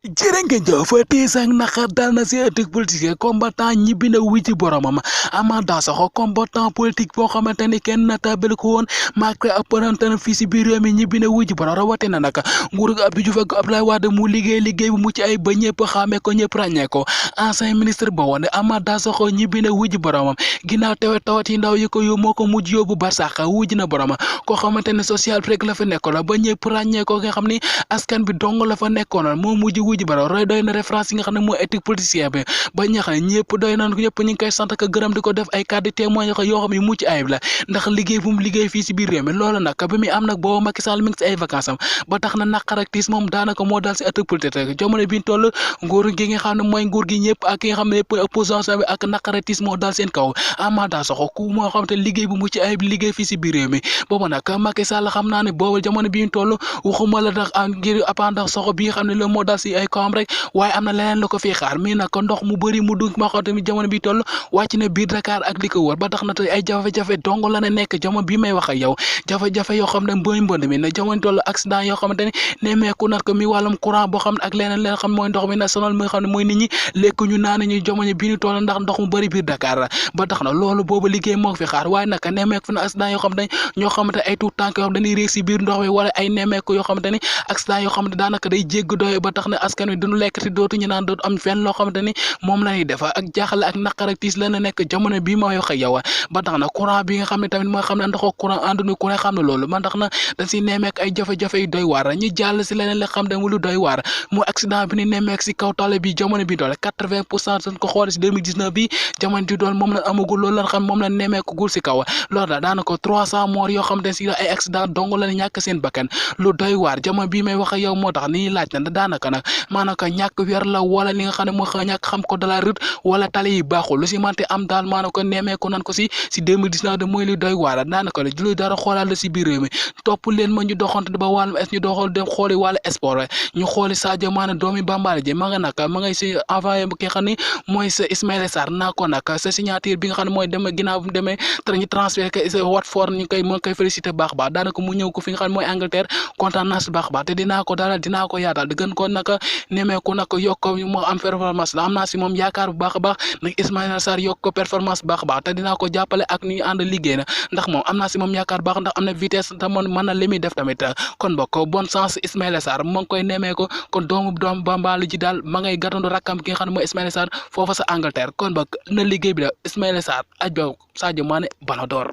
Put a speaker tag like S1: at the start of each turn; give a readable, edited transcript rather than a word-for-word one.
S1: jërë ngeen jëf tiis ak naqar dal na si ëttik politique combattant ñibbi na wuy ci boromam Amath Dansokho combattant politique boo xamante ni kenn natable ko woon marqué apparente na fii si biir réew mi ñibbi na wuy ci borom rawatina nag nguuru Abdou Diouf ak Abdoulaye Wade mu liggéey bu mucc ay ba ñëpp xàmmee ko ñëpp ràññee ko ancien ministre ba woon Amath Dansokho ñibbi na wuy ci boromam ginnaaw tawat yi ndaw yi ko moo ko mujj yóbbu barsàq wuy na boromam koo xamante ne social rek la fa nekkoon ba ñëpp ràññee ko nga xam ni askan bi dong la fa nekkoon moo mujj wuji bara roy doy na référence yi nga xam ne mooy éthique politicien bi ba ñi nga xam ne ñëpp doy nañ ko ñëpp ñu ngi koy sant ak gërëm di ko def ay kàddu témoin yoo xam ne mucc ayib la ndax liggéey bu mu liggéey fii si biir réew mi loolu nag bi muy am nag boobu Macky Sall mi ngi si ay vacances am ba tax na naqar ak tiis moom daanaka moo dal si éthique politique jamono bi ñu toll nguur gi nga xam ne mooy nguur gi ñëpp ak ki nga xam ne yëpp opposition bi ak naqar ak tiis moo dal seen kaw Amath Dansokho ku moo xam te liggéey bu mucc ayib liggéey fii si biir réew mi boobu nag Macky Sall xam naa ne boobu jamono bi ñu toll waxuma la ndax ngir Amath Dansokho bi nga xam ne loolu moo dal si ay kawam rek waaye am na leneen la ko fii xaar mii nag ndox mu bëri mu dugg ma xam tamit jamono bi toll wàcc na biir Dakar ak li ko wër ba tax na tey ay jafe-jafe dong la ne nekk jamono bi may wax ak yow jafe-jafe yoo xam ne mbënd mi ne jamono toll accident yoo xamante ne nemmeeku nat ko mi wàllum courant boo xam ne ak leneen leen xam mooy ndox mi national mi nga xam ne mooy nit ñi lekk ñu naan ñu jamono bi ñu toll ndax ndox mu bëri biir Dakar ba tax na loolu boobu liggéey moo fi xaar waaye nag nemmeeku fi na accident yoo xam ne ñoo xamante ay tuut tànk yoo xam dañuy réeg si biir ndox mi wala ay nemmeeku yoo xamante ni accident yoo xamante daanaka day jégg doy ba tax na askan wi duñu lekk te dootu ñu naan dootu am fenn loo xamante ni moom la ñuy def ak jaaxle ak naqar ak tiis la na nekk jamono bii ma wax ak yow ba tax na courant bi nga xam ne tamit moo xam ne ndox ak courant ànduñu ku ne xam ne loolu ba tax na dañ si nemmeek ay jafe-jafe yu doy waar ñu jàll si leneen la xam ne mu lu doy waar mu accident bi ni nemmeek si kaw tali bi jamono bi doole 80% dañ ko xoole si 2019 bi jamono di dool moom la amagul loolu la xam moom la nemmeekugul si kaw loolu da daanaka 300 morts yoo xam ne si ay accident dong la ñàkk seen bakkan lu doy waar jamono bii may wax ak yow moo tax ni laaj na daanaka nag maanaam ñàkk weer la wala li nga xam ne moo ñàkk xam ko de la route wala tali yi baaxul lu si mante am daal maanaam ko nemmeeku nan ko si 2019 de mooy li doy waar daanaka la lu dara xoolaat la si biir réew mi topp leen ma ñu doxante ba wàllum es ñu doxal dem xooli wàllu sport ñu xooli Sadio Mané doomi Bambali ji ma nga nag ma ngay si envoyé ki nga xam ne mooy sa Ismaïla Sarr naa ko nag sa signature bi nga xam ne mooy dem ginnaaw bu mu demee ñu transfert que Watford ñu koy félicité baax baax daanaka mu ñëw ko fi nga xam ne mooy Angleterre kontaan naa si baax baax te dinaa ko dalal dinaa ko yaatal di gën ko nag nemeeku nag yokk mu am performance la am naa si moom yaakaar bu baax a baax nag Ismaïla Sarr yokk ko performance baax a baax te dinaa ko jàppale ak ni ànd liggéey na ndax moom am naa si moom yaakaar baax ndax am na vitesse te man mën na li muy def tamit kon bokk bon sens Ismaïla Sarr moo ngi koy nemee ko kon doom Bambali ji daal ma ngay gàttandu rakkam ki nga xam ne mooy Ismaïla Sarr foofa sa Angleterre kon bokk na liggéey bi la Ismaïla Sarr aj ba Sadio Mané Ballon d'Or